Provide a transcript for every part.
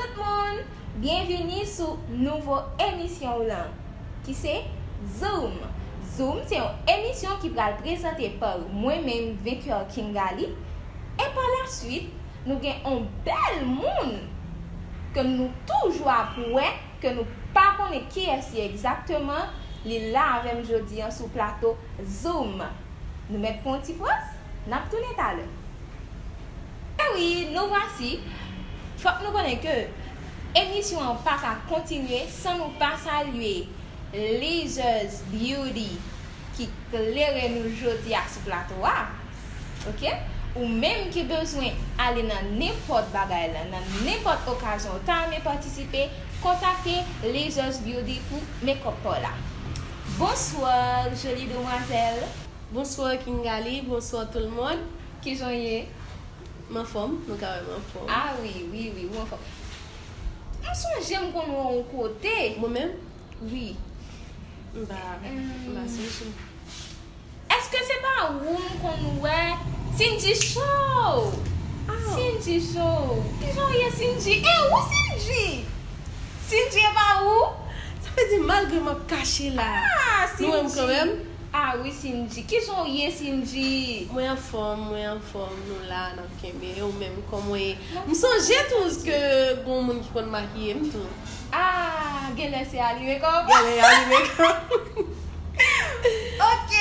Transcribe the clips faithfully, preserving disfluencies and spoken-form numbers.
Tout moun, byenvini sou nouvo emisyon w lan, ki se Zoom. Zoom se yon emisyon ki pral prezante pa mwen menm, Vainqueur Kingaly, e pa la swit, nou gen yon bèl moun ke nou toujou ap wè, ke nou pa konnen kiyès li egzakteman, li la avè m jodi a sou plato Zoom. Nou mèt pran yon ti poz, n ap tounen talè. E wi, nou vwasi. Fòk nou konnen ke emisyon an pa ka kontinye san nou pa salye Lizer's Beauty ki klere nou jodi a sou plato a. Oke? Ou menm ki bezwen ale nan nenpòt bagay la, nan nenpòt okazyon, ou ta renmen patisipe, kontakte Lizer's Beauty pou makeup pa w la. Bonsoir, jolie demoiselle. Bonsoir Kingaly, bonsoir tout le monde. Kijan w ye? M anfòm, nou ka wè m anfòm. Ah wi, wi, wi, ou anfòm. M sonje m konn wè w yon kote. Mwen menm? Wi. M pa, m pa sonje. Èske se pa ou m konn wè? Cindy Show! Ah. Cindy Show! Kijan w ye, Cindy? E ou, Cindy? Cindy, e pa ou? Sa vle di malgre m ap kache la, ah, nou wè m kanmenm. Ah wi, Cindy. Kijan w ye, Cindy? Mwen anfòm, mwen anfòm, nou la, n ap kenbe. E ou menm, kòman w ye? M sonje tou ke gon moun ki konn makiye m tou. Ah, genlè se Alime kòm. Genlè Alime kòm. Ok.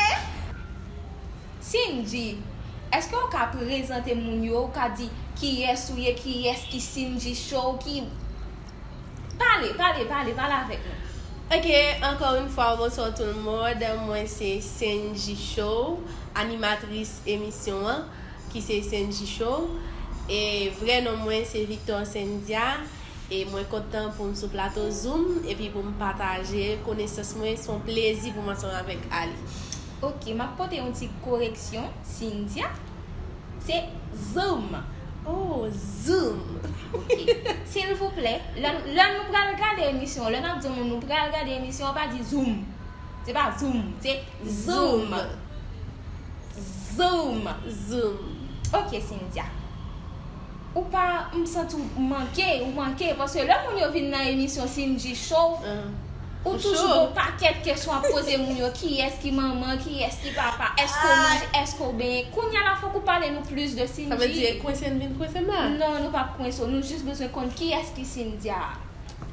Cindy, èske w ka prezante moun yo, w ka di kiyès ou ye, kiyès ki Cindy Show, ki Pale, pale, pale, pale avèk nou. Ok, encore une fois, bonsoir tout le monde. Mwen se Senji Show, animatris emisyon an, ki se Senji Show. E vrè non mwen se Victor Cynthia. E mwen kontan pou m sou plato Zoom, epi pou m pataje konesans mwen. Se yon plezi pou m ansanm avèk Ali. Ok, m ap pote yon ti koreksyon. Cynthia, se Zoom. Oh, Zoom. Ok. Silvouplè, lè, lè nou pral gade emisyon, lè n ap di yon moun nou pral gade emisyon an, pa di Zoom. Se pa Zoom, se Zoom. Zoom. Zoom. Zoom. Ok, Cynthia. Ou pa, m santi w manke, ou manke, paske lè moun yo vin nan emisyon Cindy Show, ou toujou gon pakèt kesyon ap poze moun yo, kiyès ki manman, kiyès ki papa, èske w manje, èske w benyen. Kounye a la, fòk ou pale nou plis de Cindy. Sa vle di, e kwense n vin kwense m la? Non, nou p ap kwense w, nou jis bezwen konn kiyès ki Cynthia.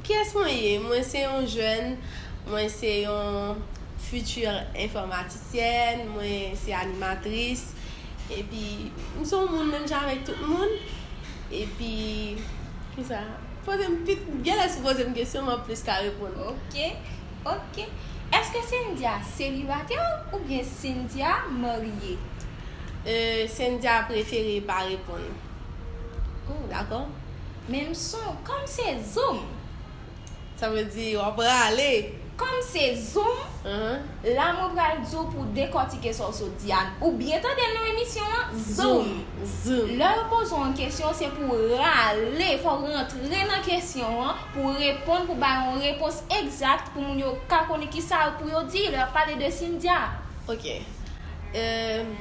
Kiyès mwen ye? Mwen se yon jèn, mwen se yon futur enfòmatisyèn, mwen se animatris. Epi, m se yon moun menm jan avèk tout moun. Epi, kisa? Poze m pit, genlè si w poze m kesyon, m ap plis ka reponn. Ok, ok. Èske Cynthia selibatè oubyen Cynthia marye? Euh, Cynthia prefere pa reponn. Oh. Dakò? Men m son, kòm se Zoom. Sa vle di w ap rale. Kòm se Zoom, la mwen pral di w pou w dekòtike sa w sot di a. Ou byen tande l nan emisyon an? Zoom. Zoom. Lè yo poze w yon kesyon, se pou w rale, fò w rantre nan kesyon an, pou w reponn, pou w bay yon repons egzak, pou moun yo ka konnen kisa pou yo di lè y ap pale de Cynthia. Ok. Euh,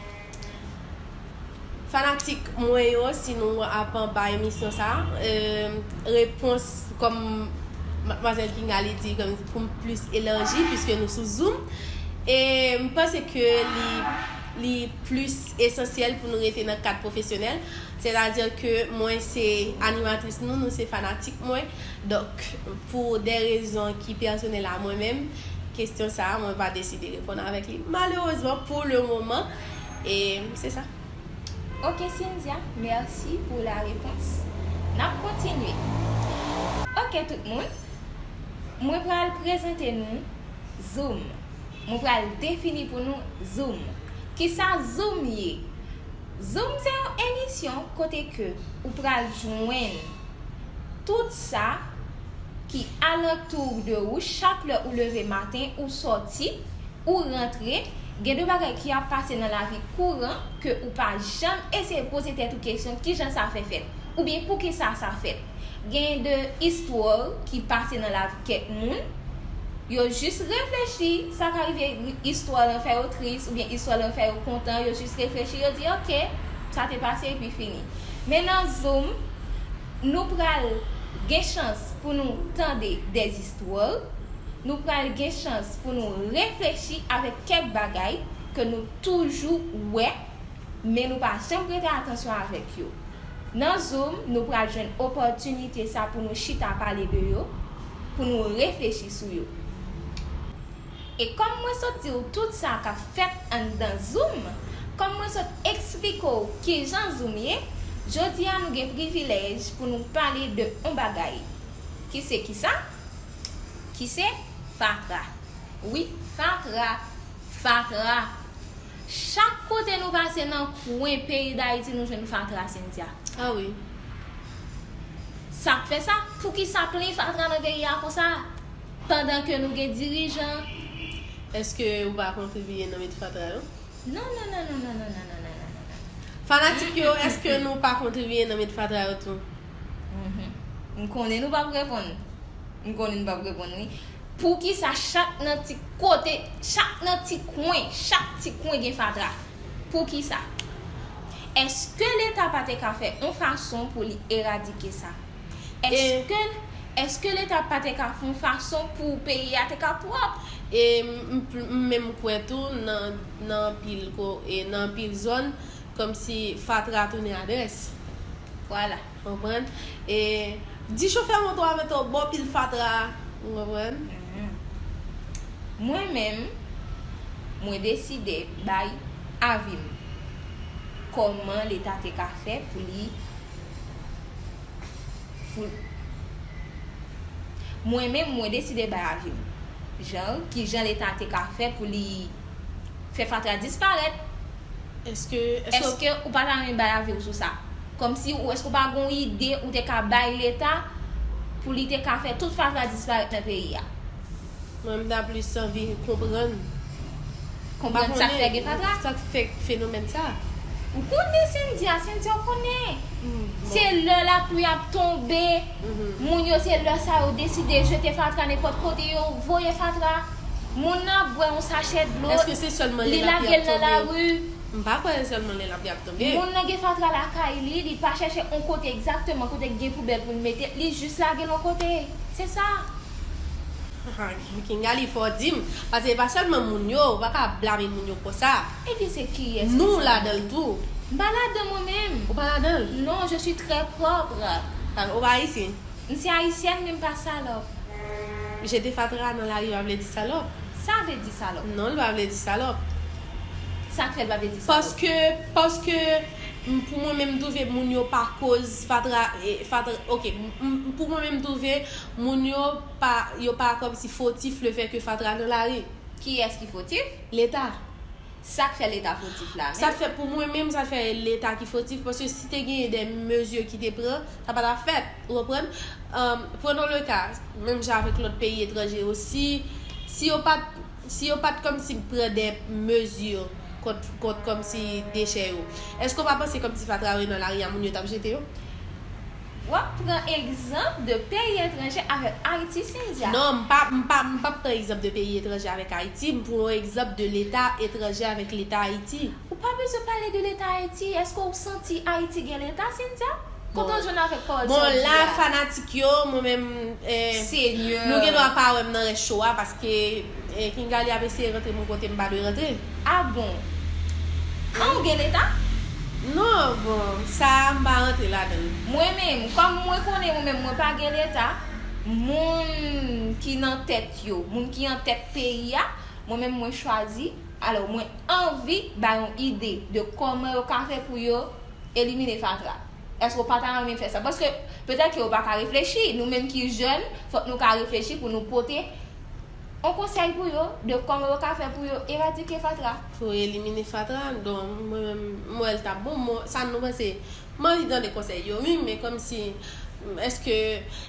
Fanatik mwen yo, si nou ap anba emisyon sa, euh, repons kòm madmwazèl Kingaly di, kòm pou m plis elaji, piske nou sou Zoom. E m panse ke li, li plis esansyèl pou nou rete nan kad pwofesyonèl. Sètadi ke mwen se animatris nou, nou se fanatik mwen. Donk, pou de rezon ki pèsonèl a mwen menm, kesyon sa a, mwen pa deside reponn avèk li, malerezman, pou le moman. E se sa. Ok, Cynthia, mèsi pou la repons. N ap kontinye. Ok, tout moun. Mwen pral prezante nou Zoom. Mwen pral defini pou nou Zoom. Kisa Zoom ye? Zoom se yon emisyon kote ke ou pral jwenn tout sa ki alantou de ou, chak lè ou leve maten, ou sòti, ou rantre, gen de bagay ki ap pase nan lavi kouran ke ou pa janm eseye poze tèt ou kesyon kijan sa fè fèt, oubyen poukisa sa fèt. Gen de istwa ki pase nan lavi kèk moun, yo jis reflechi, sa ka rive istwa lan fè yo tris, oubyen istwa lan fè yo kontan, yo jis reflechi, yo di, ok, sa te pase epi fini. Men nan Zoom, nou pral Gen chans pou nou tande dèzistwa, nou pral gen chans pou nou reflechi avèk kèk bagay ke nou toujou wè, men nou pa janm prete atansyon avèk yo. Nan Zoom, nou pral jwenn opòtinite sa pou nou chita pale de yo, pou nou reflechi sou yo. E kòm mwen sot di w tout sa k ap fèt anndan Zoom, kòm mwen sot eksplike w kijan Zoom ye, jodi a nou gen privilèj pou nou pale de yon bagay. Ki se kisa? Ki se fatra. Wi, fatra. Fatra. Chak kote nou pase nan kwen peyi Dayiti, nou jwenn fatra, Cynthia. Ah wi. Sa k fè sa? Poukisa plen fatra nan peyi a konsa? Pandan ke nou gen dirijan. Èske ou pa kontribiye nan met fatra yo? Non, non, non, non, non, non, non, non, non, non, non. Fanatik yo, èske nou pa kontribiye nan met fatra yo tou? Mhm. M konnen nou p ap reponn. M konnen nou p ap reponn, wi. Poukisa chak nan ti kote, chak nan ti kwen, chak ti kwen gen fatra? Poukisa? Èske Leta pa te ka fè yon fason pou li eradike sa? Èske, èske Leta pa te ka fè yon fason pou peyi a te ka pwòp? E m, m, m menm kwè tou nan, nan anpil ko-, e nan anpil zòn, kòmsi fatra tounen adrès. Vwala. Konprann? E di chofè moto a mete w bò pil fatra a. Ou konprann? Mhm. Mwen menm, mwen deside bay avi m. Kòman Leta te ka fè pou li, pou, mwen menm, mwen deside bay avi m. Jan, kijan Leta te ka fè pou li fè fatra disparèt? Èske, èske Èske ou pa ta renmen bay avi w sou sa? Kòmsi ou, èske ou pa gon ide ou te ka bay Leta pou li te ka fè tout fatra disparèt nan peyi a? Mwen, m ta plis anvi konprann. Konprann sa k fè gen fatra? Sa k fè fenomèn sa? Ou konnen Cynthia, Cynthia ou konnen. Hmm, bon. Se lè lapli ap tonbe, mhm, moun yo se lè sa yo deside jete fatra nenpòt kote yo voye fatra. Moun nan ap bwè yon sachè dlo, èske se sèlman lè lapli ap tonbe? Li lage l nan lari. M pa kwè se sèlman lè lapli ap tonbe. Moun nan gen fatra lakay li, li pa chèche yon kote egzakteman kote k gen poubèl pou l mete l, li jis lage l yon kote. Se sa. Kingali fò di m, paske e pa sèlman moun yo, ou pa ka blame moun yo konsa. Ebyen se kiyès ki sa? Nou ladan l tou. M pa ladan mwen menm. Ou pa ladan l? Non, je suis très propre. Ou pa ayisyen? M se ayisyèn, men m pa salòp. Jete fatra nan lari pa vle di salòp. Sa vle di salòp. Non, l pa vle di salòp. Sa k fè l pa vle di salòp? Paske, paske, m, pou mwen menm, m twouve moun yo pa koz fatra, e, fatra, oke, m, m, pou mwen menm, m twouve moun yo pa, yo pa kòmsi fotif lefètke fatra nan lari. Kiyès ki fotif? Leta. Sa k fè Leta fotif la menm? Sa k fè, pou mwen menm, sa k fè Leta ki fotif, paske si te genyen de mezi ki te pran, sa pa t ap fèt, ou konprann? Ann, prenons le cas, menm jan avèk lòt peyi etranje yo, si, si yo pa t, si yo pa t kòmsi pran de mezi kont, kont kòmsi dechè yo, èske w pa panse kòmsi fatra yo nan lari a, moun yo t ap jete yo? W ap pran egzanp de peyi etranje avèk Ayiti, Cynthia. Non, m pa, m pa, m p ap pran egzanp de peyi etranje avèk Ayiti, m pran yon egzanp de Leta etranje avèk Leta Ayiti. Ou pa bezwen pale de Leta Ayiti. Èske w santi Ayiti gen Leta, Cynthia? Kote w jwenn avèk pawòl sa w di a? Bon, la, fanatik yo, mwen menm, eh, Senyè, nou gen dwa pa wè m nan rès show a, paske, eh, Kingali ap eseye rantre m yon kote m pa dwe rantre. Ah bon? An, ou gen Leta? Non, bon, sa a, m pa rantre ladan l. Mwen menm, kòm mwen konnen mwen menm, mwen pa gen Leta, moun ki nan tèt yo, moun ki an tèt peyi a, mwen menm, mwen chwazi, alò, mwen anvi bay yon ide de kòman yo ka fè pou yo elimine fatra. Èske w pa ta renmen fè sa? Paske petèt ke yo pa ka reflechi. Nou menm ki jèn, fòk nou ka reflechi pou nou pote yon konsèy pou yo, de kòman yo ka fè pou yo eradike fatra. Pou elimine fatra, donk, mwen menm, m wè l t ap bon. Mwen, sa nou panse? M anvi tande konsèy yo, wi, men kòmsi, èske,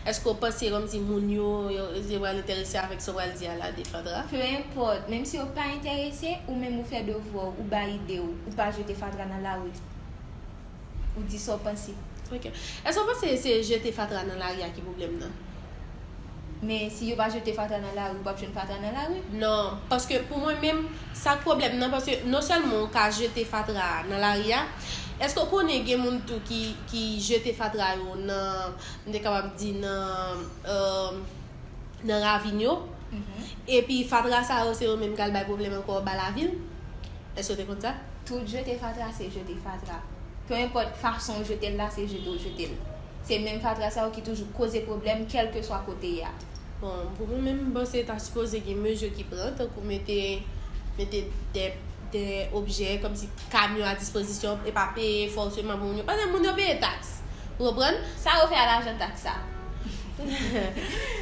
èske w panse kòmsi moun yo, yo, yo pral enterese avèk sa w pral di a la de fatra? Pe enpòt, menm si yo pa enterese, ou menm ou fè devwa w, ou bay ide w, ou pa jete fatra nan lari. Ou di sa w panse. Ok. Èske w panse se jete fatra nan lari a ki pwoblèm nan? Men si yo pa jete fatra nan lari, ou p ap jwenn fatra nan lari? Non, paske pou mwen menm, sa k pwoblèm nan, paske non sèlman w ka jete fatra a nan lari a, Èske w konnen gen moun tou ki, ki jete fatra yo nan, m te kapab di nan, euh, nan ravin yo? Epi fatra sa yo, se yo menm k al bay pwoblèm ankò ba lavil? Èske w te konn sa? Tout jete fatra, se jete fatra. Peu importe fason w jete l la, se jete w jete l. Se menm fatra sa yo ki toujou koze pwoblèm, kèlkeswa kote y a. Bon, pou mwen menm, m panse ta sipoze gen mezi ki pran, tankou mete, mete de, de objè, kòmsi kamyon a dispozisyon, e pa peye fòseman pou moun yo. Paske moun yo peye taks. Ou konprann? Sa yo fè a lajan taks sa?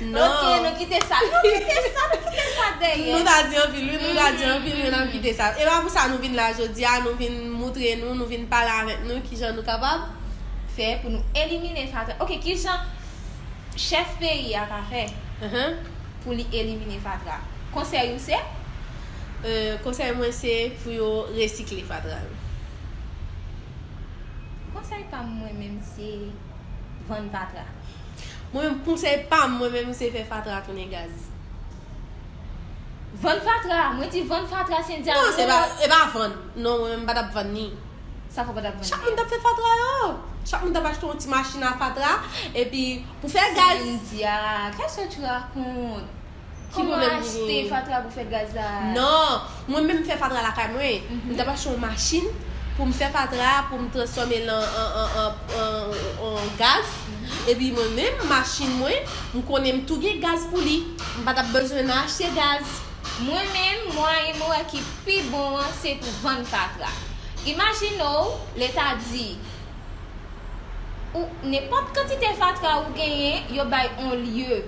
Non. Ok, nou kite sa. Nou kite sa, nou kite sa dèyè. Nou ta di anpil, wi, nou ta di anpil, men n ap kite sa. E pa pou sa nou vin la jodi a, nou vin moutre nou, nou vin pale avèk nou, kijan nou kapab fè pou nou elimine fatra. Ok, kijan chèf peyi a ka fè pou li elimine fatra? Konsèy ou se? Euh, konsèy mwen se pou yo resikle fatra yo. Konsèy pa m mwen menm se vann fatra. Mwen menm, konsèy pa m mwen menm se fè fatra tounen gaz. Vann fatra, mwen di vann fatra, Cynthia. Non, se pa, e pa vann. Non, mwen menm m pa t ap vann ni. Sa fè w pa t ap vann ni? Chak moun t ap fè fatra yo. Chak moun t ap achte yon ti machin a fatra, epi pou fè gaz. Cynthia, qu'est-ce que tu racontes? Ki pwoblèm ki genyen? Kòman achte fatra pou fè gaz la? Non, mwen menm m fè fatra lakay mwen. M t ap achte yon machin pou m fè fatra, pou m transfòme l an, an, an, an, an, an gaz. Epi mwen menm, machin mwen, m konnen m tou gen gaz pou li. M pa t ap bezwen nan achte gaz. Mwen menm, mwayen mwen wè ki pi bon an, se pou vann fatra. Imajine w, Leta di, ou, nenpòt kantite fatra ou genyen, yo bay on lye.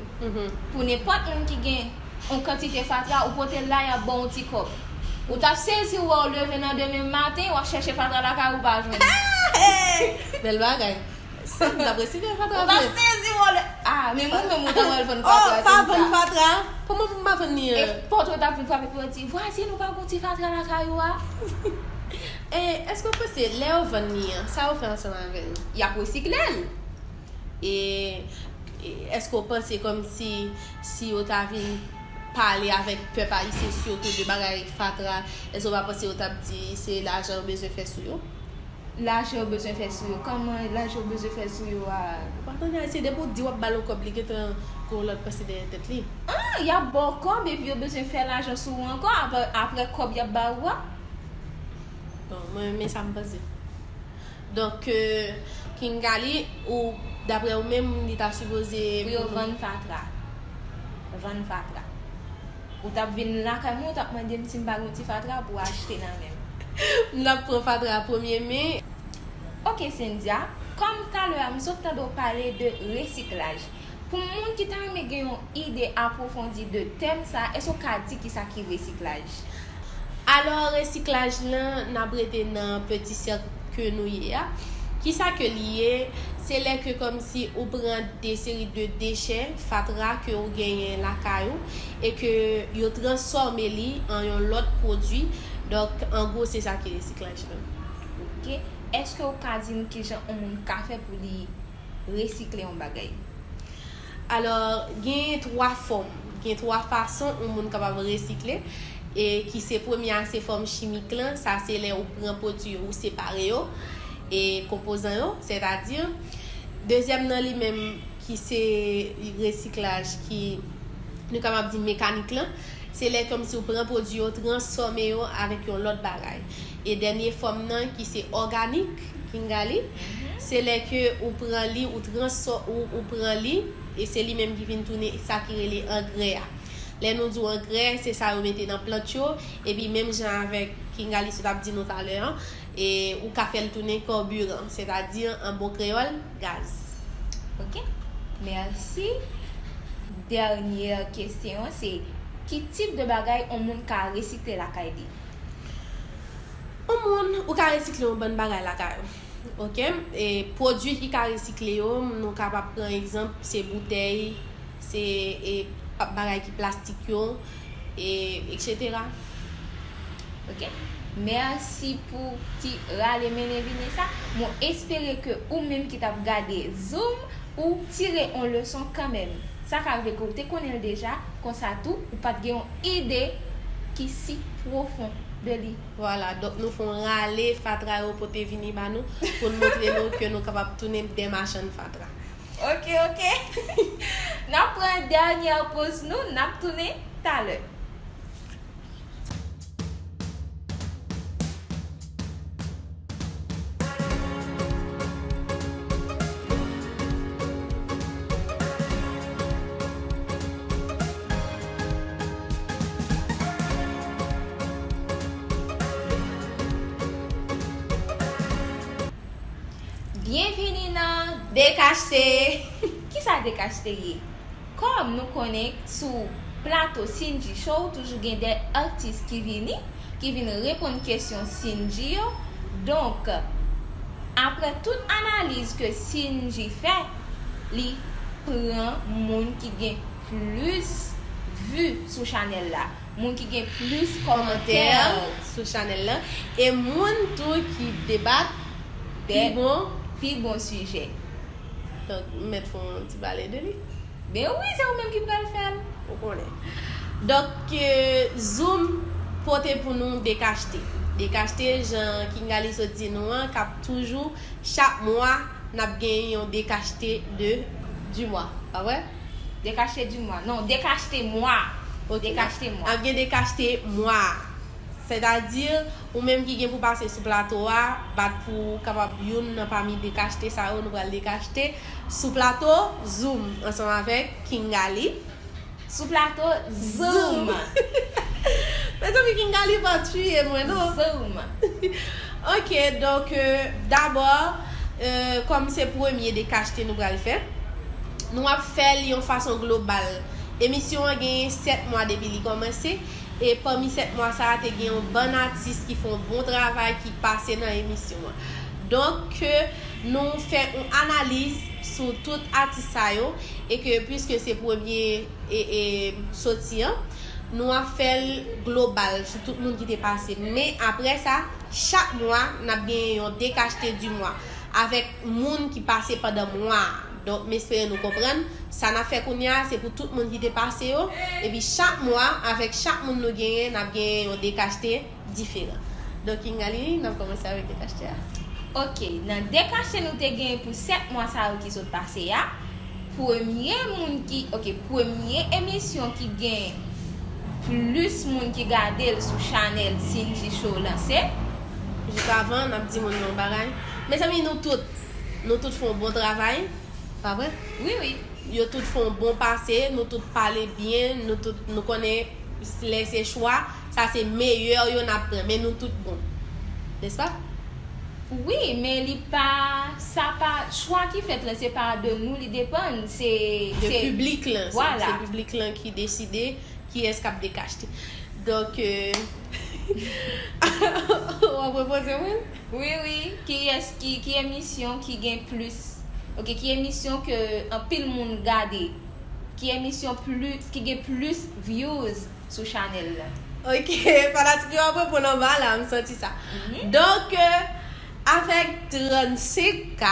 Pou nenpòt moun ki gen on kantite fatra, ou pote l la, y ap ba w on ti kòb. Ou t ap sezi wè w leve nan demen maten, w ap chèche fatra lakay ou, pa jwenn. Bèl bagay. Sa m t ap resikle fatra vre. Ou t ap sezi wè w le-, ah, men mwen menm ou ta pral vann fatra. Oh, pa vann fatra. Kòman pou m pa vann ni an? E pòtre w t ap vin frape pou yo di, vwazen, ou pa gon ti fatra lakay ou a? E, èske w panse lè yo vann ni an, sa yo fè ansanm avè l? Y ap resikle l. E, e èske w panse kòmsi, si yo ta vin pale avèk pèp ayisyen sitou de bagay fatra, èske w pa panse yo t ap di se lajan yo bezwen fè sou yo? Lajan yo bezwen fè sou yo. Kòman lajan yo bezwen fè sou yo a? Ou pa tande ayisyen, depi w di w ap ba l yon kòb, li gentan gen yon lòt panse dèyè tèt li. Ah, y ap ba w kòb epi yo bezwen fè lajan sou ou ankò, apre, apre kòb y ap ba ou a? Bon, mwen, men sa m panse. Donk, euh, Kingali, ou, daprè ou menm, li ta sipoze pou yo vann fatra. Vann fatra. Ou t ap vin lakay mwen, ou t ap mande m si m pa gen yon ti fatra pou achte nan men m. M t ap pran fatra premye men. Ok, Cynthia, kòm talè a m sot tande w pale de resiklaj. Pou moun ki ta renmen gen yon ide apwofondi de tèm sa, èske w ka di kisa ki resiklaj? Alò, resiklaj lan, n ap rete nan peti sèk ke nou ye a. Kisa ke li ye? Se lè ke kòmsi ou pran de seri de dechè, fatra ke ou genyen lakay ou, e ke yo transfòme li an yon lòt pwodui. Donk, an gwo, se sa ki resiklaj lan. Ok. Èske w ka di m kijan yon moun ka fè pou li resikle yon bagay? Alò, gen twa fòm, gen twa fason yon moun kapab resikle, e ki se premye a, se fòm chimik lan, sa se lè ou pran pwodui yo, ou separe yo, e konpozan yo, sètadi, dezyèm nan li menm, ki se resiklaj, ki nou kapab di mekanik lan, se lè kòmsi ou pran pwodui yo, transfòme yo avèk yon lòt bagay. E dènye fòm nan, ki se òganik, Kingali, se lè ke ou pran li, ou transfò-, ou, ou pran li, e se li menm ki vin tounen sa ki rele angrè a. Lè nou di w angrè, se sa yo mete nan plant yo, epi menm jan avèk Kingali sot ap di nou talè an, e ou ka fè l tounen kòbiran, sètadi, an bon kreyòl, gaz. Ok, mèsi. Dènyè kesyon an se, ki tip de bagay yon moun ka resikle lakay li? Yon moun, ou ka resikle yon bann bagay lakay ou. Ok? E pwodui ki ka resikle yo, nou kapab pran egzanp, se boutèy, se, e, pa-, bagay ki plastik yo, e, etsetera. Ok? Mèsi pou ti rale mennen vini sa. Mwen espere ke ou menm ki t ap gade Zoom, ou tire yon leson kanmenm. Sa ka rive ke w te konnen l deja, konsa tou, ou pa t gen yon ide ki si pwofon. de li. Vwala, donk nou fè yon rale fatra yo pote vini ba nou, pou n montre nou ke nou kapab tounen de machann fatra. Ok, ok. N ap pran dènyè poz nou, n ap tounen talè. Byenvini nan Dekachte! Kisa Dekachte ye? Kòm nou konnen, sou plato Sinji Show, toujou gen de atis ki vini, ki vin reponn kesyon Sinji yo. Donk, apre tout analiz ke Sinji fè, li pran moun ki gen plis vi sou chanèl la, moun ki gen plis kòmantè sou chanèl la, e moun tou ki debat pi bon, pi bon sijè. Donk, m mèt fè yon ti pale de li. Ben wi, se ou menm ki pral fè l. Ou konnen. Donk, euh, Zoom pote pou nou Dekachte. Dekachte, jan Kingaly sot di nou an, k ap toujou, chak mwa, n ap gen yon Dekachte de, du mois. Pa vre? Dekachte du mois. Non, Dekachte mwa. Ok. Dekachte mwa. N ap gen Dekachte mwa. Sètadi, ou menm ki gen pou pase sou plato a, bat pou w kapab youn nan pami Dekachte sa yo, nou pral Dekachte sou plato Zoom ansanm avèk Kingaly. Sou plato Zoom. Zoom. Mezanmi, Kingaly pa tiye mwen, non. Zoom. Ok, donk, euh, dabò, euh, kòm se premye Dekachte nou pral fè, nou ap fè l yon fason global. Emisyon an genyen sèt mwa depi li kòmanse, e pami sèt mwa sa a, te gen yon bann atis ki fè yon bon travay ki pase nan emisyon an. Donk, ke nou fè yon analiz sou tout atis sa yo, e ke, piske se premye e, e, soti an, nou ap fè l global sou tout moun ki te pase. Men apre sa, chak mwa, n ap gen yon Dekachte du mois avèk moun ki pase pandan mwa a. Donk, m espere nou konprann. Sa n ap fè kounye a, se pou tout moun ki te pase yo. Epi chak mwa, avèk chak moun nou genyen, n ap genyen yon Dekachte diferan. Donk, Kingaly, n ap kòmanse avèk Dekachte a. Ok, nan Dekachte nou te genyen pou sèt mwa sa yo ki sot pase a, premye moun ki, ok, premye emisyon ki gen plis moun ki gade l sou chanèl Sinji Show lan se. Jis avan, n ap di moun nan yon bagay. Mezanmi, nou tout, nou tout fè yon bon travay. Pa vre? Wi, wi. Yo tout fè yon bon pase, nou tout pale byen, nou tout, nou konnen lè se chwa, sa se meyè yo n ap pran, men nou tout bon. Nèspa? Wi, men li pa, sa pa, chwa ki fèt lan, se pa de nou li depann, se, de se piblik lan, se, vwala, se piblik lan ki deside kiyès k ap Dekachte. Donk, euh, w ap repoze mwen? Wi, wi. Kiyès ki, ki emisyon ki gen plis, ok, ki emisyon ke anpil moun gade? Ki emisyon plis, ki gen plis views sou chanèl la? Ok, fanatik yo ap reponn anba la, m santi sa. Mhm. Donk, euh, avèk trannsenk K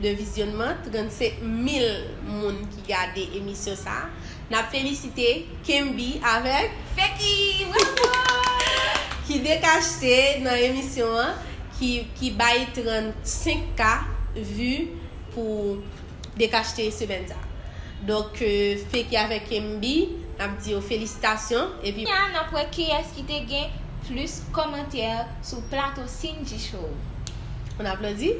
de vizyònman, trannsenk mil moun ki gade emisyon sa a, n ap felisite Kenby avèk Feki, bravo! Ki Dekachte nan emisyon an, ki, ki bay trannsenk K vi pou Dekachte semèn sa a. Donk, euh, Feki avèk Kenby, n ap di yo felisitasyon, epi kounye a, n ap wè kiyès ki te gen plis kòmantè sou plato Sinji Show. On applaudit.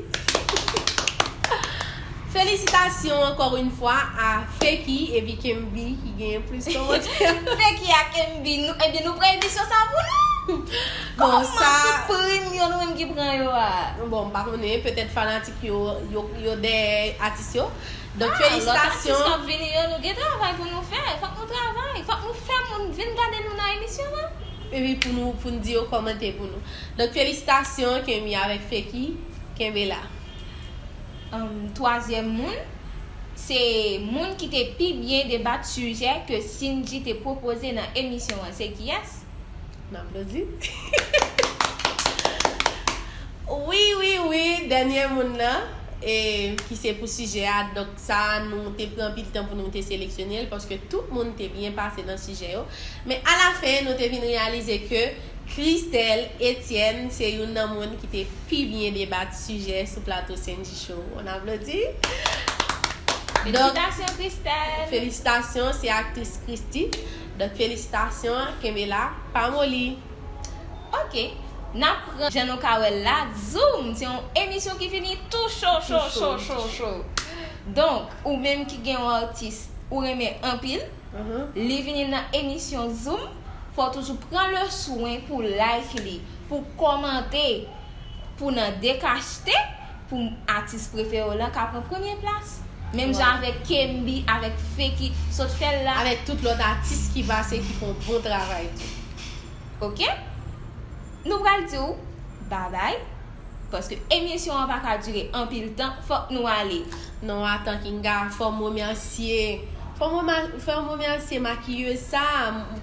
Felisitasyon encore une fois à Feki epi Kenby ki genyen plis kòmantè. Feki ak Kenby, nou, ebyen, nou pran emisyon sa pou nou. Bon, kòman sa, se prim yo, nou menm ki pran yo a? Bon, m pa konnen, petèt fanatik yo, yo, yo dèyè atis yo. Donk, ah, lòt atis felisitasyon. K ap vini yo, nou gen travay pou nou fè. Fòk nou travay. Fòk nou fè moun vin gade nou nan emisyon an. Epi pou nou, pou n di yo kòmante pou nou. Donk, felisitasyon, Kenby avèk Feki. Kenbe la. Em, twazyèm moun, se moun ki te pi byen debat sijè ke Sinji te pwopoze nan emisyon an. Se kiyès? N aplodi. Wi, wi, wi, dènye moun nan. e ki se pou sijè a. Donk sa a, nou te pran anpil tan pou nou te seleksyone l, paske tout moun te byen pase nan sijè yo. Men alafen, nou te vin reyalize ke Christelle Etienne se youn nan moun ki te pi byen debat sijè sou plato Sendy Show. On applaudit. Donk, Felisitasyon, Christelle. Felisitasyon, se aktris Christy. Donk, felisitasyon, kenbe la, pa moli. Ok. N ap pran, jan nou ka wè l la, Zoom se yon emisyon ki vini tou cho, cho, cho, cho, cho. Donk, ou menm ki gen yon atis ou renmen anpil, li vini nan emisyon Zoom, fò w toujou pran le swen pou like li, pou kòmante, pou nan dekachte, pou atis prefere w lan ka pran premye plas. Menm jan avèk Kemby, avèk Feki, sot fè l la. Avèk tout lòt atis ki pase, ki fè yon bon travay tou. Ok? Nou pral di w babay, paske emisyon an pa ka dire anpil tan, fòk nou ale. Non, atan, Kinga, fò m remèsye, fò m remèsye makiyez sa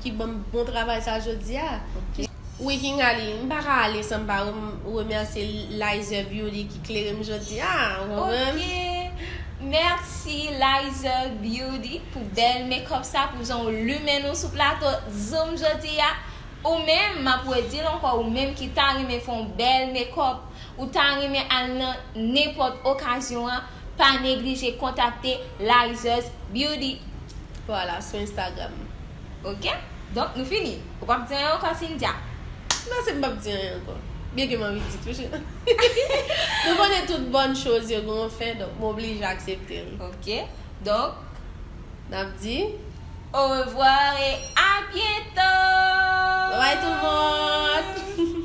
ki ban m bon travay sa jodi a. Wi, Kingaly, m pa ka ale san m pa remèsye Lizer Beauty ki klere m jodi a. Ok. Mèsi Lizer Beauty pou bèl make-up sa, pou jan w limen nou sou plato Zoom jodi a. Ou menm, m ap redi l ankò, ou menm ki ta renmen fè yon bèl make-up, ou ta renmen al nan nenpòt okazyon an, pa neglije kontakte Lizer's Beauty. Vwala, sou Instagram. Ok? Donk, nou fini. Ou p ap di anyen ankò, Cynthia? Non, se m p ap di anyen ankò. Byenke m anvi di tou. Nou konnen tout bòn choz yo gen yon fen, donk m oblije aksepte l. Ok. Donk, n ap di au revoir et à bientôt! Bye bye tout le monde!